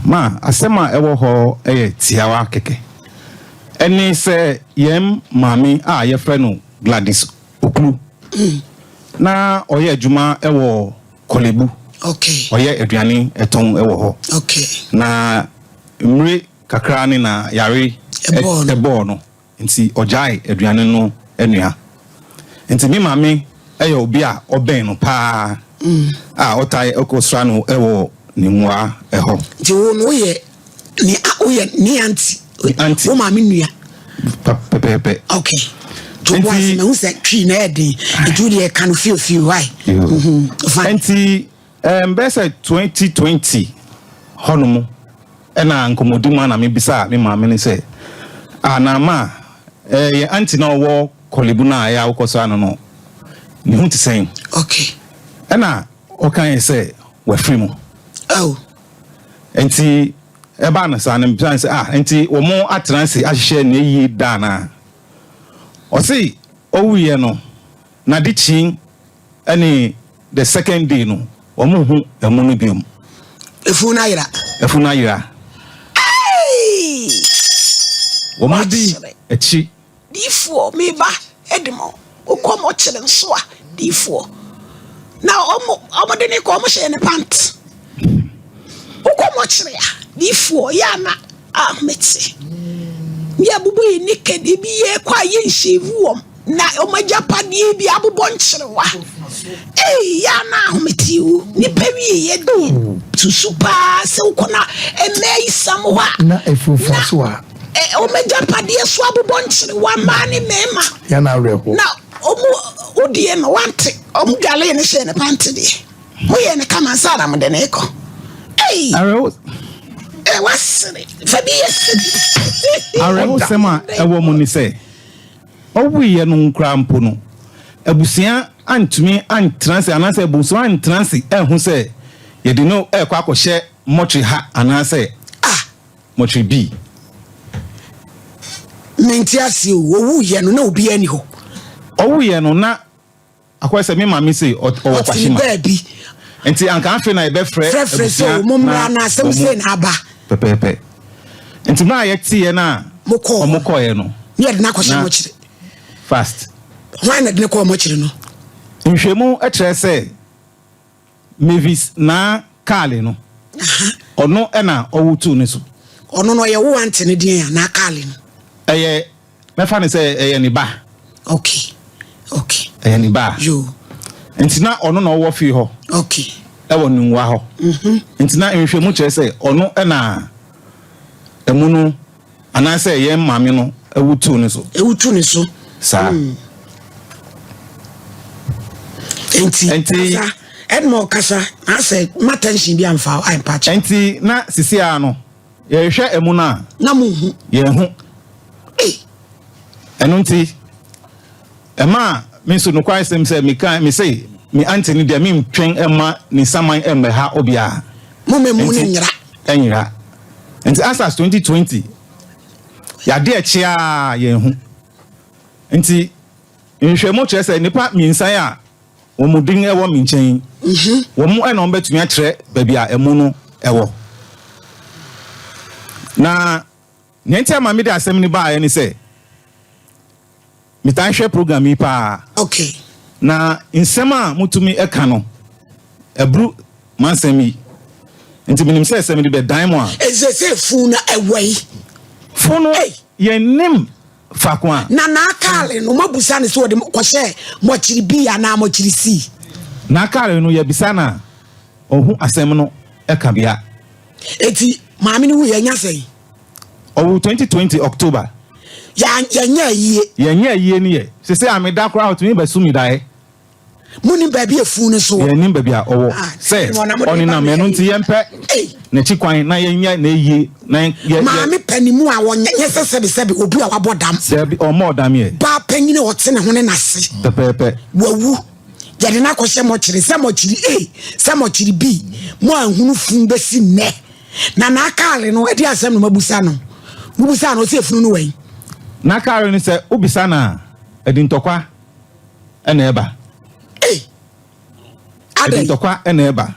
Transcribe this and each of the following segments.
Ma asɛm a ɛwɔ hɔ yɛ tiawa kɛkɛ. Ɛne sɛ yɛn maame a yɛfrɛ no Gladys Oklu na ɔyɛ adwuma wɔ Korle-Bu. Okay. Ɔyɛ aduane ɛtɔn wɔ hɔ. Okay. Na mmere kakra ne na yare Ɛbɔɔ no. ɛbɔɔ no nti ɔgyae aduane no anua. Nti me maame yɛ obi a ɔbɛn no paa a ɔtae kɔsra no wɔ ne mmoa hɔ. Nti wo no woyɛ ne woyɛ ne aunty. Me aunty. Wo maame nua. Pɛpɛɛpɛ. Okay. To bo ase na hu sɛ twi na ɛyɛ den. Nti wo deɛ ka no fio fio why? Mm-hmm. Nti bɛyɛ sɛ 2020 hɔnom ɛna nkɔmmɔdi mu a na mebisa me maame no sɛ, ah na ma yɛn aunty na ɔwɔ Korle-Bu no a ɛyɛ a wokɔsra no no, ne ho te sɛn? Okay. Ɛna ɔkae sɛ wafiri mu. Oh. Nti ɛbaa no saa no mebisa no sɛ ah nti wɔn atena ase ahyehyɛ ne yie da anaa? Ɔse ɔwuiɛ no n'ade kyin ɛne the second day no wɔn ho ɛmu no biom. Efunu no ayera. Efunu no ayera. Hey! Wɔn di akyi. Diifoɔ, me ba, de ma wo kɔ mɔkyere nso a, diifoɔ. Na ɔmo, ɔmo de ne kɔ, ɔmo hyɛ ne pant. Wokɔ mɔkyere a, diifoɔ, yɛ ana ahomete. Ne abubu yi naked, ebi yɛ kɔ a yɛ nhyɛvu wɔm. Na ɔmo agyapadeɛ bi abobɔ nkyerewa. Ei, yɛ ana ahomete o. Nipa wie yɛ deɛ, susu paa sɛ wokɔ na mmaa yi sam hɔ a. Na efunfun so a. Wɔn agyapadeɛ so abobɔ nkyerewa, mmaa ne mmarima. Yɛn awerɛhoɔ. Na wɔn wodeɛ no wante, wɔn dwalee no hyɛɛ ne pante deɛ. Moyɛɛ no kama ansa na mode no rekɔ. Ei! Awerɛho. Ɛ wasere. Fa bi yɛ sɛ bi. Awerɛhosɛm a ɛwɔ mu ne sɛ, ɔwuiɛ no koraa mpo no, abusua antumi antena ase anaasɛ abusua antena ase anhu sɛ yɛde no rekɔ akɔhyɛ mɔtwe ha anaasɛ Ah! Mɔkyere bi. Mente aseɛ o, ɔwuiɛ no na obiara ni hɔ. Ɔwuiɛ no na akɔyɛ sɛ me maame se ɔwɔ Ɔte ne Kwashima. baabi. Nti anka afei na yɛbɛfrɛ Frɛfrɛ sɛ abusua o, mommra na na asɛm wɔn sei na aba. Pɛpɛɛpɛ. Nti mmerɛ a yɛteeɛ no a Mokɔɔ hɔ. wɔn kɔeɛ no. Ne yɛde no akɔhyɛ Na mɔkyere. fast. Hwan na ɛde no kɔɔ mɔkyere no? Nhwehwɛmu kyerɛ sɛ Mavis Naa Kaale no, ɔno na ɔwo tuu ne so. Ɔno no ɔyɛ wo aunty no deɛn a, Naa Kaale no? Ɛyɛ, mɛfa no sɛ ɛyɛ ne ba. Okay, okay. Ɛyɛ ne ba. Yoo. Nti na ɔno na ɔwɔ fie hɔ. Okay. Ɛwɔ Nungua hɔ. Mm-hmm. Nti na nhwehwɛmu kyerɛ sɛ ɔno na ɛmu no Anaasɛ yɛn maame no awu tu ne so. Awu tu ne so. Saa. Mm. Nti, Nti, kasa, ɛnma ɔkasa, asɛ ma tension bi amfa ampa kyɛ. Nti na sisi a no, yɛhwehwɛ ɛmu no a. Na mo hu. Yɛn hu. Ei. Ɛno nti, ɛma me nso nokware sɛm sɛ meka me se me auntie no deɛ mentwɛn mma ne saman mmɛha obiara. Mo mɛ mu ne nyera. Ɛnyera. Nti asas 2020 yade ɛkye ara yɛn hu. Nti nhwehwɛmu kyerɛ sɛ nnipa mmiɛnsa yi a wɔn din wɔ me nkyɛn yi, mhm. wɔn na wɔbɛtumi akyerɛ baabi a ɛmu no ɛwɔ. Na nea nti ama mede asɛm no baeɛ ne sɛ Metaa hwɛ program yi paa. Okay. Na nsɛm a motumi ka no, ɛboro m'asɛm yi. Nti menim sɛ sɛ mede bɛdan mo a. Ɛsɛ sɛ funu no ɛwɔ yi. Funu no, yɛnnim faako a. Na n'akaale no, moabusa no sɛ ɔde kɔhyɛɛ mɔkyere B anaa mɔkyere C? N'akaale no, yɛbisa no a, ɔhu asɛm no ka bea. Enti maame no wuiɛ, ɛnya sɛn? Ɔwoo 2020 October. Yɛnyɛ ayie. Yɛnyɛ ayie no yɛ. Sese a meda koraa ɔtumi bɛso mi daeɛ. Monim baabi a funu no so wɔ. Yɛnnim baabi a ɔwɔ. Sɛ ɔnenam ɛno nti yɛmpɛ n'akyi kwan na yɛnyɛ n'ayie na yɛ yɛ. Maame panimu a ɔnyɛ nyɛ sɛ sɛbi sɛbi obi a wabɔ dam. Dabi ɔmmɔɔ dam yɛ. Baa panyin a ɔte ne ho ne n'ase. Pɛpɛɛpɛ. Wawu. Yɛde no akɔhyɛ mɔkyere sɛ mɔkyere A sɛ mɔkyere B mo anhunu funu bɛsi nnɛ. Na n'akaare no, ɛde asɛm na moabusa no. Mobusaa no, ɔse efunu no wɛn? N'akaare no, sɛ wobisa no a, ɛde ntɔkwa na ɛba. Ei! Ɛde Adɛn? ntɔkwa na ɛba.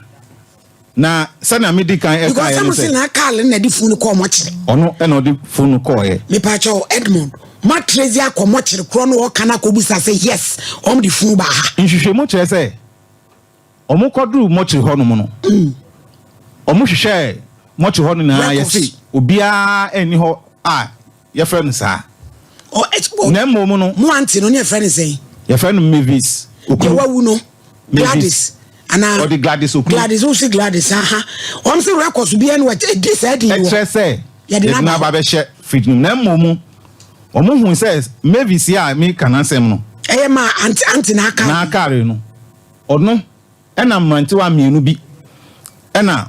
Na sɛnea medi kan Because ɛkaeɛ sɛ ne mo se sɛ. na Carl na de funu no kɔɔ mɔkyere. Ɔno ɛna ɔde funu no kɔɔeɛ. Mepaakyɛw Edmond, moatrezi akɔ mɔkyere korɔ no ɔɔka no akɔbusa sɛ yes wɔn de funu baa ha? Nhwehwɛmu kyerɛ sɛ wɔkɔduruu mɔkyere hɔnom no, wɔhwehwɛɛ mɔkyere hɔ no nyinaa yɛse obiara nni hɔ a yɛfrɛ no saa. Na mmom no. Mo aunty no ne yɛfrɛ no sɛn? Yɛfrɛ no Mavis Okuru. Deɛ wawu no. Gladys. Anaa. Ɔde Gladys Okuru. Gladys o si Gladys aha. Wɔn sɛ records bi ɛna ɛdi saa di wɔ. Ɛkyerɛ sɛ yɛde no aba bɛhyɛ fridge no mu. Na mmom wɔn hu sɛ Mavis yi a meka n'asɛm no. Ɛyɛ ma aunty aunty n'akare. N'akare no. Ɔno ɛna mmerantewa mmienu bi ɛna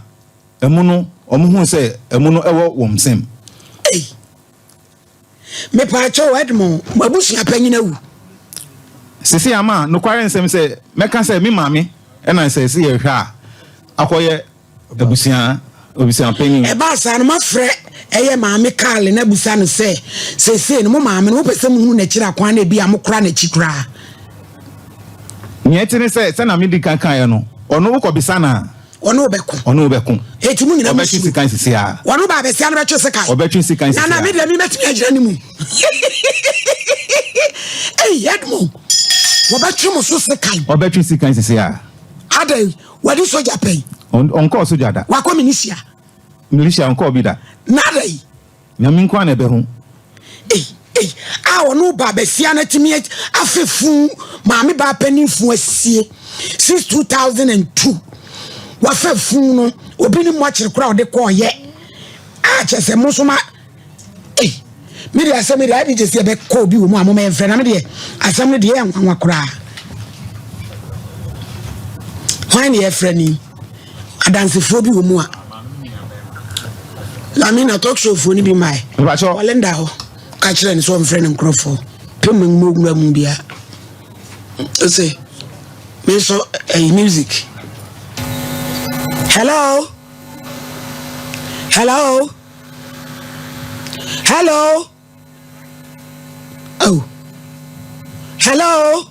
ɛmu no wɔn hu sɛ ɛmu no ɛwɔ wɔn nsam. Ei. Mepaakyɛw Edmond, mo abusua panyin awu. Sesei ama nokware nsɛm sɛ mɛka sɛ me maame na sɛ sɛ yɛhwɛ a akɔyɛ abusua abusua panyin. Ɛbaa saa no mafrɛ ɛyɛ maame Carl na abusa no sɛ seesei no mo maame no mopɛ sɛ mohunu n'akyiri akwan na ebia mokora n'akyi koraa. Nea ɛte ne sɛ sɛnea medi kan kaeɛ no ɔno wokɔbisa no a. Ɔne wo bɛko. Ɔne wo bɛko. Eti mo nyinaa mo Ɔbɛtwe sikan sisi a. Wɔn ba abɛsia no bɛtwe sikan. Ɔbɛtwe sikan sisi a. Nana mi deɛ mi bɛtumi agyina ne mu. Eyi Edmond, wɔbɛtwe mo so sikan. Ɔbɛtwe sikan sisi a. Adɛn, wɔde sogya pɛn. Ɔnkɔɔ sogya da. Wakɔ militia. Militia ɔnkɔɔ bi da. Na adɛn. Nyame nko ara na ɛbɛhu. Ei ei a ɔno ba basia no atumi afe fun maame baa panin fun asie since 2002 wafa fun no obi ne mɔkyere koraa ɔde kɔɔyɛ a kyɛ sɛ mo nso ma ei me deɛ asɛm deɛ ayɛ de sɛ yɛbɛkɔ obi wɔ mu a moma yɛmfrɛ na me deɛ asɛm no deɛ ɛyɛ nwanwa koraa hwan ne yɛfrɛ ni Adansefoɔ bi wɔ mu a. Lamina talk show foɔ no bi mae. Ɔlenda hɔ ka kyerɛ no sɛ ɔmfrɛ ne nkurɔfoɔ. Pɛ mu mu owura mu bia. Ose me nso ɛyi music. Hello. Hello. Hello. Oh. Hello.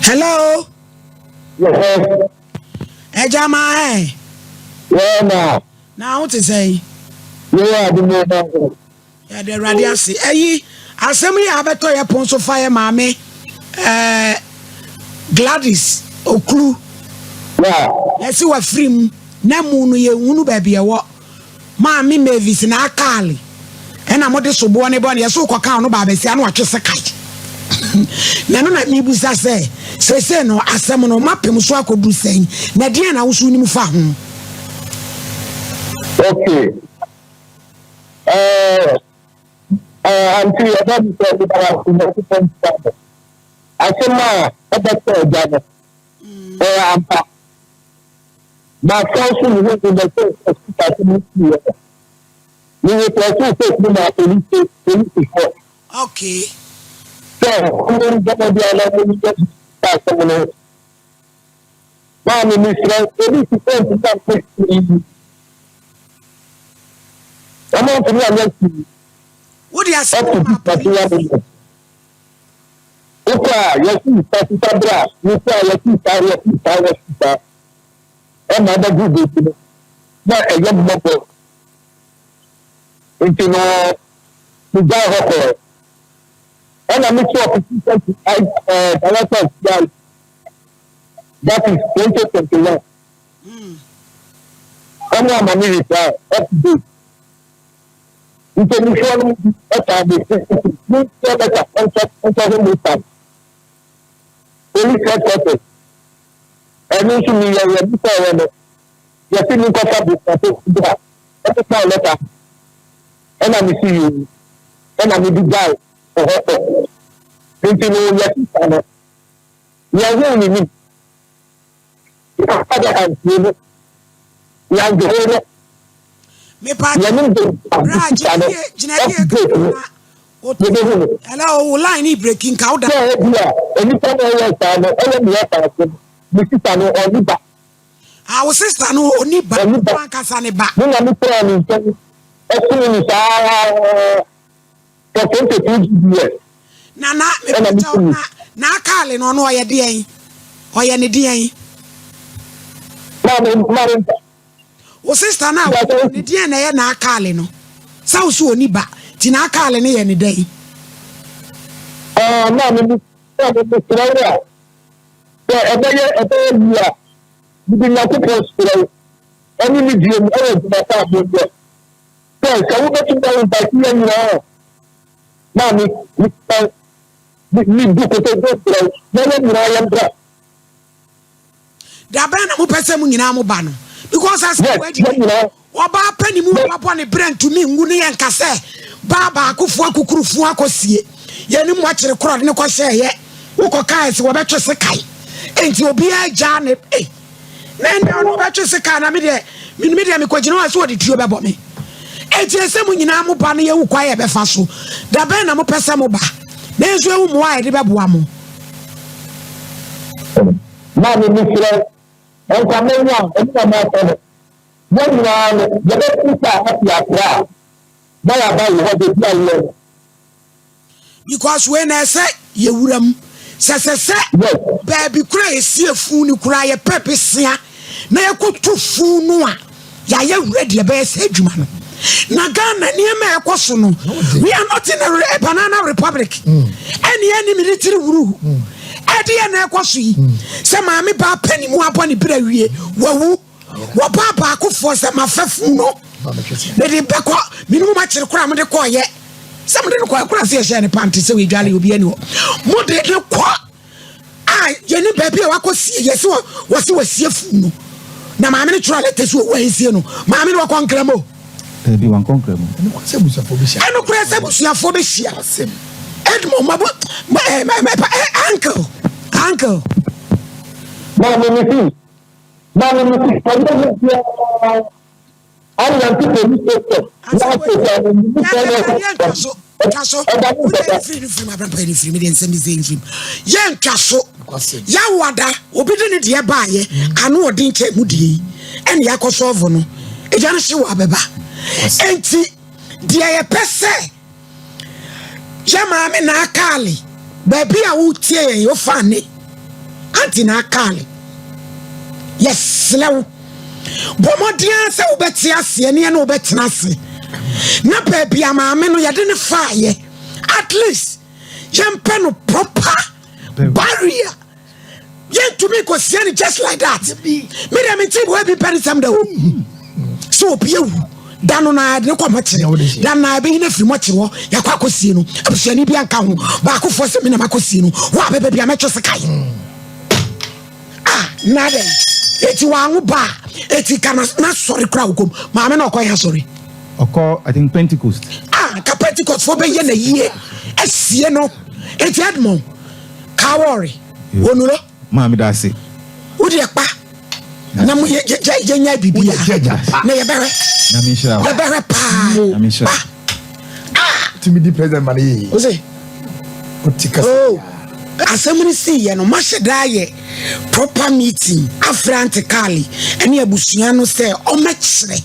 Hello. Yes. Ẹja máa ẹ. Wọ́n na. Na ahụ te sẹ́yìn. Yẹ́wọ́ adúmọ̀ náà. Yɛda Awurade ase. Ɛyi, asɛm yi a abɛtɔ yɛ pon so fa yɛ maame ɛɛ Gladys Oklu. Yɛsi wafiri mu na mu no yɛnhunu baabi ɛwɔ. Maame Mavis na akaale ɛna mode soboɔ ne bɔ no yɛsɛ wokɔka ɔno baabasia na watwe sekan. Na ɛno na mebusa sɛ seesei no asɛm no mapem so akɔduru sɛn na ɛdeɛn na wo so wonim fa ho? Okay. Ɛɛ, ɛɛ, ante yɛda mu sɛ meda wo ase Nyankopɔn nhyira mo. Asɛm a ɛbɛtɔ agya no, ɛyɛ ampa. Masan so mehu ne bɛsɛ sɛ sika so no sii hɔ. Me repɔtoo case no maa polisi polisifoɔ. Okay. Sɛ wɔn bɔ mmɔden a na wɔn yɛ asɛm no. Maame mesrɛ wo, polisifo ntumi ampɛ hwee. Wɔn antumi anyɛ hwee. Wode asɛm Up to ma this material polisi. moment. Wokɔ a yɛsi sa sisa bra, wokɔ a yɛsi sa yɛsi sa yɛsi sa. Ɛna abɛgu baabi no na ɛyɛ mmɔbɔ. Nti no megyae hɔ kɔɛ. Ɛna me so ɔfisi sɛ director of CID. That is 2021. Ɔmo ama me reply up to date. Mpanyinfoɔ no bi ɛtaa me me nkyerɛ lɛta ɛnkyɛ ɛnkyɛ ho me tam. Police headquarters. Ɛno nso mi yɛ yɛ bi sɛ ɛyɛ no. Yɛsi mi nkɔfa bi kɔfo bi a ɛmo maa lɛta. Ɛna mi si yie. Ɛna mi bi gyae ɛhɔ kɔ. Nti no yɛsi sa no. Yɛhuu ne nim. Yɛamfa dɛ antie no. Yɛandwene no. Yɛne de Bra, sika no gyina yie up to date no, yɛbɛhu no. Hello, wo line ni breaking nka wo da. Sɛ ebi a onipa no ɔyɛ saa no ɔyɛ nea ɔfa ase no, ne sista no ɔnni ba. Ah, wo sista no ɔnni ba, Ɔnni ba. ɔno ankasa ne ba. Ne na me traa ne nkyɛn ɛsom no saa for 22 years. Na na Ɛna mepakyɛw me na na akaale no ɔno ɔyɛ deɛn? Ɔyɛ ne deɛn? Maame, maame mpa. Wo sister no a wo ne deɛn na ɛyɛ n'akaale no? Sɛ wo so ɔni ba, nti n'akaale no yɛ ne dɛn? Ah, maame, maame, mesrɛ wo a, sɛ ɛbɛyɛ ɛbɛyɛ yie a, mede Nyankopɔn srɛ wo, ɛne ne die mu ɛwɔ adwuma pa a meyɛ, sɛ sɛ wobɛtumi a invite yɛn nyinaa a, maame, mesrɛ wo, mebu kotodwe srɛ wo, na yɛn nyinaa yɛmbra. Da bɛn na mopɛ sɛ mo nyinaa mo ba no? Because asɛm wɔ adi ɔbaa pɛ ne mu a wabɔ ne berɛ ntumi nwu ne yɛnka sɛ baa baakofoɔ akukurufoɔ akɔsie yɛne mu akyere korɔ de ne kɔhyɛɛyɛ wokɔ kae sɛ wɔbɛtwe se kae enti obiara gyaa ne eh na ɛnɛ ɔno ɔbɛtwe se kae na me deɛ me deɛ mekɔgyina hɔ a sɛ wɔde tuo bɛbɔ me. Enti ɛsɛ mo nyinaa mo ba no yɛhu kwan a yɛbɛfa so. Da bɛn na mopɛ sɛ moba? Na yɛn nso yɛhu mmoa a yɛde bɛboa mo. Maame, mesrɛ wo, nka manya a, ɛno na mɛpɛ no. Yɛn nyinaa no, yɛbɛte sɛ afi Accra a, na yɛaba wo hɔ baabi a wowɔ no. Because wei na ɛsɛ yɛ wura mu. Sɛ sɛ sɛ baabi kora yɛsie fun no kora yɛpɛ besia na yɛkɔtu fun no a yɛayɛ ready ɛbɛyɛ sɛ adwuma no. Na Ghana nneɛma a ɛkɔ so no, we are not in a banana republic. Ɛne ɛne military wuru. Ɛdeɛ na ɛkɔ so yi. Sɛ maame baa pɛ ne mu abɔ ne berɛ awie, wawu. Wɔbaa baakofoɔ sɛ mafa funu no mede bɛkɔ mene mu makyere koraa mode kɔɔyɛ sɛ mode no kɔɛ koraa sɛ yɛhyɛ ne pante sɛ wɔadwale obi ani hɔ mode ne kɔ a yɛne baabi a wakɔ sie yɛse wɔse wɔsie funu no na maame no twerɛ lɛtɛ sɛ ɔwu a ɛnsie no maame no wɔkɔ nkramo. Dabi wankɔ nkramo. Ɛno koraa sɛ abusuafoɔ bɛhyia Edmond mabo uncle uncle. Maame ne fi Maame no si ɔnyɛ ho biara anante police station na afei sɛ ɔmo sɛ na yɛntwa so twa so wode mfiri no firim abrɛmpa yɛ no firim deɛ nsɛm bi sɛ mfirim yɛntwa so yɛawada obi de ne deɛ baayɛ ano ɔden kyɛ mu deɛ yi ɛne yɛakɔ sɔɔvo no ɛgya no hye wɔ abɛba enti deɛ yɛpɛ sɛ Yɛ maame na akaale baabi a wotie yɛn wofa ne anti na akaale yɛsrɛ wo bɔ mmɔden ara sɛ wobɛte aseɛ ne ɛne wobɛtena ase na baabi a maame no yɛde ne faayɛ at least yɛmpɛ no proper barrier yɛntumi nkɔsia no just like that me deɛ mente boa bi pɛ ne sɛm da o sɛ obi awu da no na yɛde ne kɔ mɔkyere da no na yɛbɛyi no afiri mɔkyere hɔ yɛakɔ akɔsie no abusuani bi anka ho baakofoɔ sɛ me na makɔsie no wo a bɛbɛ bi a mɛtwe sekae ah na dɛn eti wanwo ba a eti ka na sɔre kora wokɔm maame na ɔkɔ yɛ asɔre ɔkɔ I think Pentecost ah ka Pentecost fo bɛyɛ na yie asie no eti Edmond Kawɔre, onuro. Maame da ase. Wo deɛ kpa na mo yɛ yɛ yɛ nya bibi a na yɛ bɛhwɛ. Nyame nhyira wo. Yɛ bɛhwɛ paa. Nyame nhyira. Pa. Ah. Timi di president ma ne yɛ yi. O se. O ti kasa. Oh. Asɛm no sii yɛ no mahyɛ daa yɛ proper meeting afrɛ Auntie Carly ɛne abusua no sɛ ɔmɛkyerɛ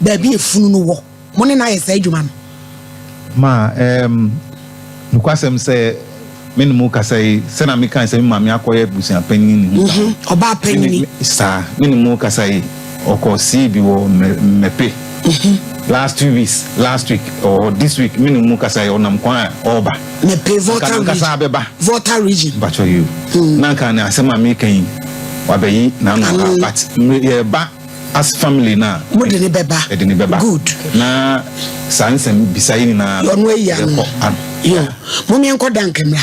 baabi efunu no wɔ. Mo ne no ayɛ saa adwuma no? Ma, ɛɛm, nokwasɛm sɛ me ne mo rekasa yi, sɛnea mekae sɛ me maame akɔyɛ abusua panyin ne ho saa. Ɔbaa panyini. Saa, me ne mo rekasa yi, ɔkɔ sie bi wɔ Mɛpe. Last 2 weeks, last week, ɔwɔ hɔ, this week, me ne mo rekasa yi, ɔnam kwan a ɔreba. Mɛpe, Volta Nka region. bɛba. Volta region. Mpakyɛ yi o. Na nka ne asɛm a meka yi, wabɛyi n'ano ha, but yɛreba as family na. Mo de ne bɛba. Yɛde ne bɛba. Good. Na saa nsɛm bisa yi nyinaa. Ɔno ayi ano. Yɛkɔ ano. Yo, mo meɛnkɔ dank mmra.